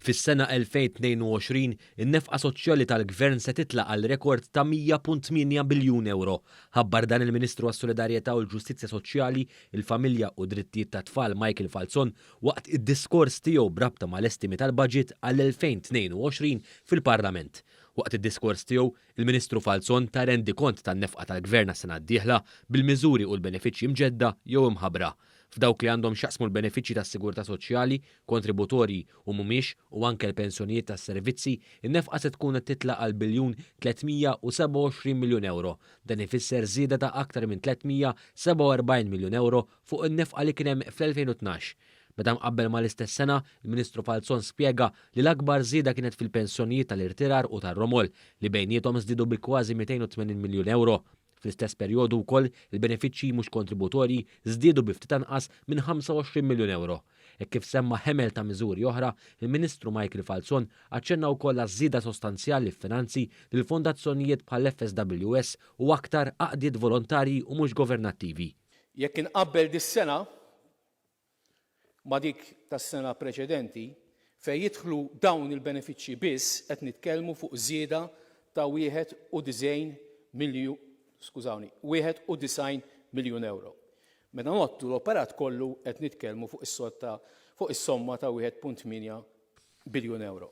Fis-sena 2022, in-nefqa soċjali tal-Gvern se titla' għal rekord ta' 100.8 biljun ewro. Ħabbar dan il-Ministru għas-Solidarjetà u l-Ġustizzja Soċjali, il-Familja u d-Drittijiet tat-Tfal Michael Falzon waqt id-diskors tiegħu b'rabta mal-estimi tal-baġit għall-2022 fil-Parlament. Waqt id-diskors tiegħu, il-Ministru Falzon ta rendikont tan-nefqa tal-Gvern għas-sena d-dieħla bil-miżuri u l-benefiċċji mġedda jew imħabbra. F'dawk li għandhom x'jaqsmu l-benefiċċji tas-sigurtà soċjali, kontributorji u mhumiex, u anke l-pensjonijiet tas-servizzi, in-nefqa se tkun qed titla' għal biljun 327 miljun ewro. Dan ifisser żieda ta' aktar minn 347 miljun ewro fuq in-nefqa li kien hemm fl-2012. Meta mqabbel mal-istess sena, il-Ministru Falzon spjega li l-akbar żieda kienet fil-pensjonijiet tal-irtirar u tar-romol, li bejniethom żdiedu bi kważi 280 miljun ewro. Fl-istess perjodu wkoll, il-benefiċċji mhux kontributorji żdiedu bi ftit anqas minn 25 miljun ewro. Hekk kif semma ħemel ta' miżuri oħra, il-Ministru Michael Falzon aċċenna wkoll għaż-żieda sostanzjali f'finanzi lil fondazzjonijiet bħall-FSWS u aktar għaqdiet volontarji u mhux governattivi. Jekk inqabbel dis-sena ma' dik tas-sena preċedenti, fejn jidħlu dawn il-benefiċċji biss qed nitkellmu fuq żieda ta' 91 miljun, skużawni, 91 miljun ewro. Meta ngħoddu l-operat kollu qed nitkellmu fuq is-sotta fuq is-somma ta' 1.8 biljun ewro.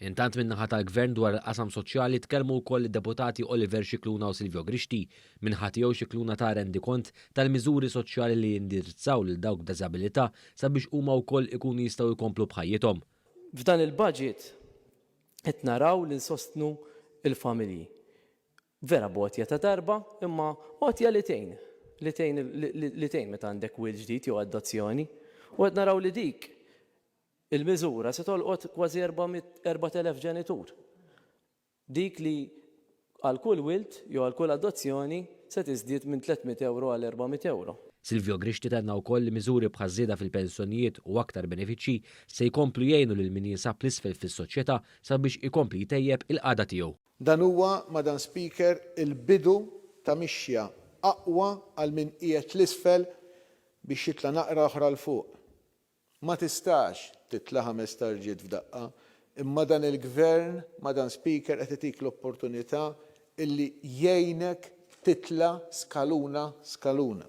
Intant min-naħa tal-Gvern dwar il-qasam soċjali tkellmu wkoll id-Deputati Oliver Scicluna u Silvio Grixti. Min-naħa tiegħu Scicluna ta rendikont tal-miżuri soċjali li jindirizzaw lil dawk b'diżabilità sabiex huma wkoll ikunu jistgħu jkomplu b'ħajjithom. F'dan il-budget qed naraw li nsostnu l-familji. Vera b'għotja ta' darba, imma għotja li tgħin, li tgħin li tgħin meta għandek wild ġdid jew adozzjoni. U qed naraw li dik Il-miżura se tolqot kważi 4,000 ġenitur. Dik li għal kull wild jew għal kull adozzjoni se tiżdied minn 300 ewro għal 400 ewro. Silvio Grixti tenna wkoll li miżuri bħaż-żieda fil-pensjonijiet u aktar benefiċċji se jkomplu jgħinu lil min jinsab 'l isfel fis-soċjetà sabiex ikompli jtejjeb il-qagħda tiegħu. Dan huwa, Madam Speaker, il-bidu ta' mixja aqwa għal min qiegħed 'l isfel biex jitla' naqra oħra 'l fuq. Ma tistax titla' ħames tarġiet f'daqqa, imma dan il-Gvern, Madam Speaker, qed itik l-opportunità illi jgħinek titla' skaluna skaluna.